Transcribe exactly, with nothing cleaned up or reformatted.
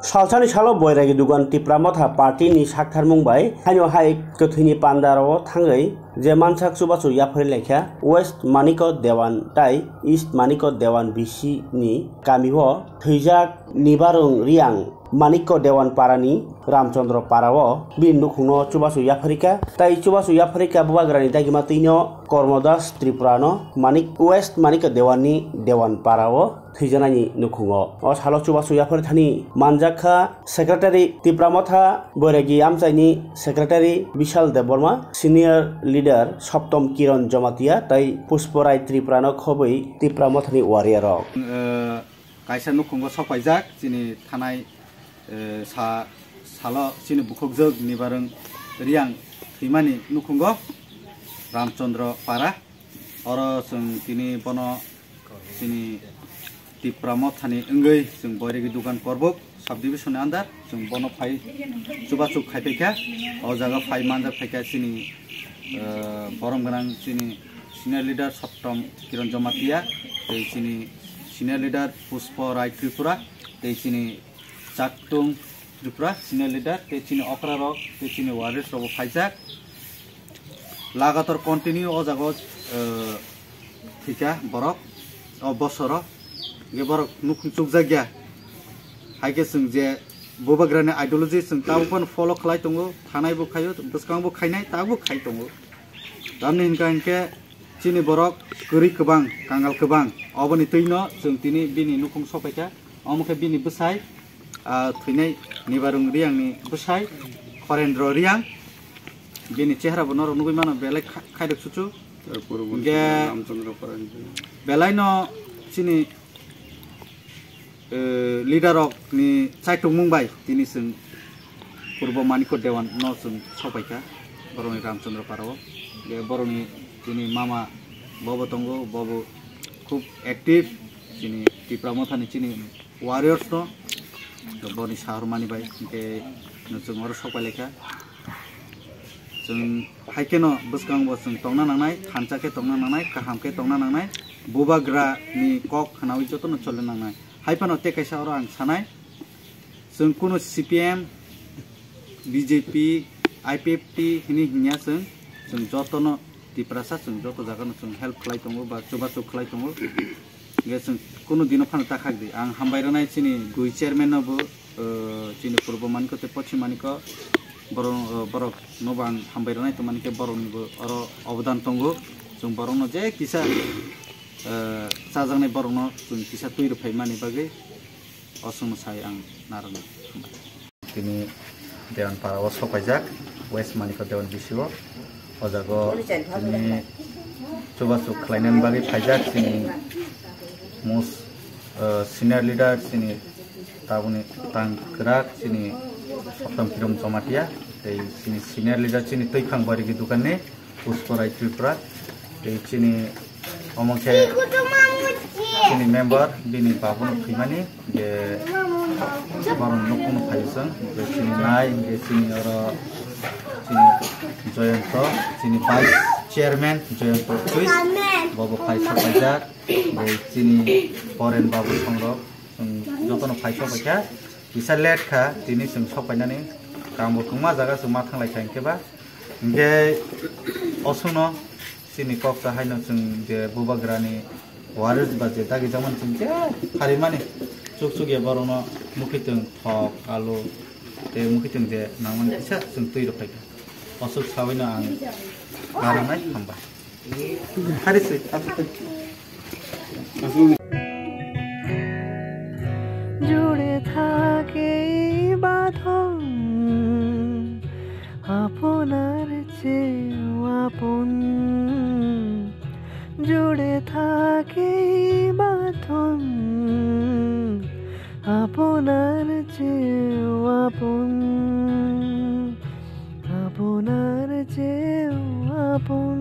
Salsani salo Boiragi Dugan Tipra Motha party ni saktharmung bai haino hai kwthwini pandarao thangwi je mansak chubachu yaphari laikha West Manikya Dewan tai East Manikya Dewan B C ni kamio thwijak Nibarung Riang Manikya Dewan parani Ramchandra parao bini nukhungno chubachu yapharikha tai chubachu yapharikha bubagrani dagima twino Kormodas Tripurano Manik West Manikya Dewan ni Dewan parao thwijanaini nukhungo. O salo chubachu yaphari thani manjakha Secretary Tipra Motha Boiragi Amchaini Secretary Bishal Debbarma, Senior Leader Soptom Kiron Jomatia tai Pushpa Rai Tripurano khobwi Tipra Mothani warrior rok. Eh, kaisa nukhungo sokpaijak chini thanai, eh, sa-, salo chini bukhukjwk Nibarung Riang thwimani nukhungo Ramchandra para. Oro chwng tini bono chini Tipra Mothani wngwi chwng Boiragi Dugan Korbuk subdivision ni under chwng bono phai chubachu khaipaikha. O jaga phai manjak phaikha chini, eh, borom gwnang chini senior leader Soptom Kiron Jomatia tei chini senior leader Pushpa Rai Tripura tei chini Chaktung Tripura senior leader tei chini okra rok tei chini warriors rok bo phaijak. Lagatar continue o jaga o, eh, thwikha borok o bosoro. Hwnkhe borok nukhung chukjakya. Haikhe chwng je bubagrani ideology chwng tabuk phano follow khlai tongo, thanai bo khaio, bwskang bo khainai, tabuk khai tongo. Tamni hinkha hinkhe chini borok kwrwi kwbang, kangal kwbang, oboni twino chwng tini bini nukhung sopaikha. Omo khe bini bwsai, ah, thwinai Nibarung Riangni bwsai Khorendro Riang. Bini chehra bo norok nugwi mano, belai kha-, khairok suchu. Hwnkhe Ramchandra Parani. Belaino chini, eh, leader rok ni chaitokmung bai tini chwng Purbo Manikya Dewan no chwng sopaikha borokni Ramchandra Parao. Hwnkhe borokni chini mama bobo tongo, bobo khub active chini Tipra Mothani chini warriors no boni sahormani bai hwnkhe chwng oro sok pai laikha. Chwng hai kheno bwskango bo chwng tongna nangnai, thansa khe tongna nangnai, kaham khe tongna nangnai, bubagra ni kok khnaui jotono cholna nangnai. Hai phano tei kaisa oro ang sanai, chwng kunu C P M, B J P, I P F T hini hinya chwng, chwng jotono Tiprasa chwng joto jagano chwng help khlai tongo ba chubachu khlai tongo. Hwnkhe chwng kunu dino phano ta khak di. Ang hambai rwnai chini gui chairman no bo, eh, chini Purbo Manikya tei Poschim Manikya borok, eh, borok no bo ang hambai rwnai tongmani khe borok ni bo oro obodan tongo. Chwng borok no je kisa, eh, chajaknai borok no chwng kisa twi rwphai mani bagwi o chwngno sai ang narwknai. Tini Dewan para o sopaijak, West Manikya Dewan B C o. O jaga o tini chubachu khlainani bagwi phaijak chini most, eh, senior leader chini tabukni tang kwrak chini Soptom Kiron Jomatia tei chini senior leader chini twiphang Boiragi Dugan ni Pushpa Rai Tripura, tei chini omo khe chini member, bini babu no thwimani, je borok no kunu phai chwng, je chini nai, je chini oro chini Joyonto, chini vice chairman Joyonto Twi, bobo phai sopaijak, je chini Poren babu songrok, chwng jotono phai sopaikha, kisa late kha, tini chwng sopainani, tamo kwbangma jaga chwng ma thanglai kha hinkhe ba, Hingke osongno chini kok cha haino chwng je bubagrani waris ba je dagi jamani chwng je pharimani chuk chuk ya borokno mukitwng thok alu tei mukitwng je nangmani kisa chwng twi rok phaikha. Osok sawino ang narwknai hambai. Hari se, aswk. জুড়ে থাকে এই বাঁধন আপনার চেয়েও আপন। জুড়ে থাকে এই বাঁধন আপনার চেয়েও আপন, আপনার চেয়েও আপন।